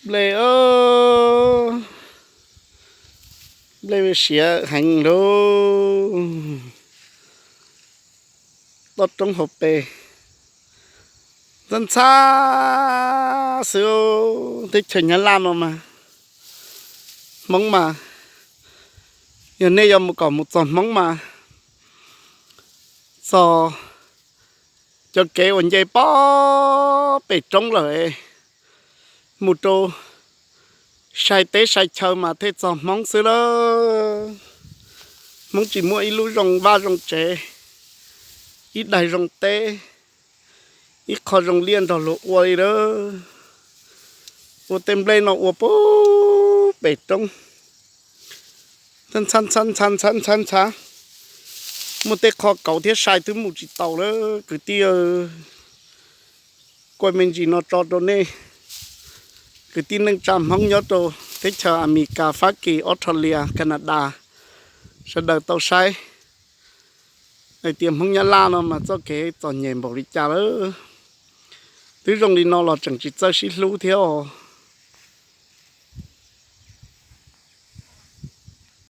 Nplej, nplej siav heev lauj. Toj roob hauv pes ntxhab ntxhab xwb. Teb chaws Nyab Laj no mas, Hmoob mas, yog nej yuav mus kom mus txog Hmoob mas, txog cov kev uas nce pob pem roob lawm, mus rau sai teb sai chaw mas thiaj txog Hmoob xwb lawm. Hmoob tsis muaj ib lub zoo vaj zoo tsev, ib daig zoo teb, ib qho zoo liaj nrog luag ua li lawm. Ua tej nplej no ua puag pem roob, ntxhab ntxhab ntxhab ntxhab ntxhab ntxhab. Muaj tej qho kauv thiab sai twb mus tsis taus lawm kwv tij. Kuaj me ntsis no tso rau nej kwv tij neej tsa Hmoob nyob rau teb chaws Amelikas, Fab Kis, Australia, Canada sawv daws tau saib hais tias Hmoob Nyab Laj no mas txoj kev txom nyem npaum li cas lawm. Twb zoo li no los tseem tsis txawj sib hlub thiab os.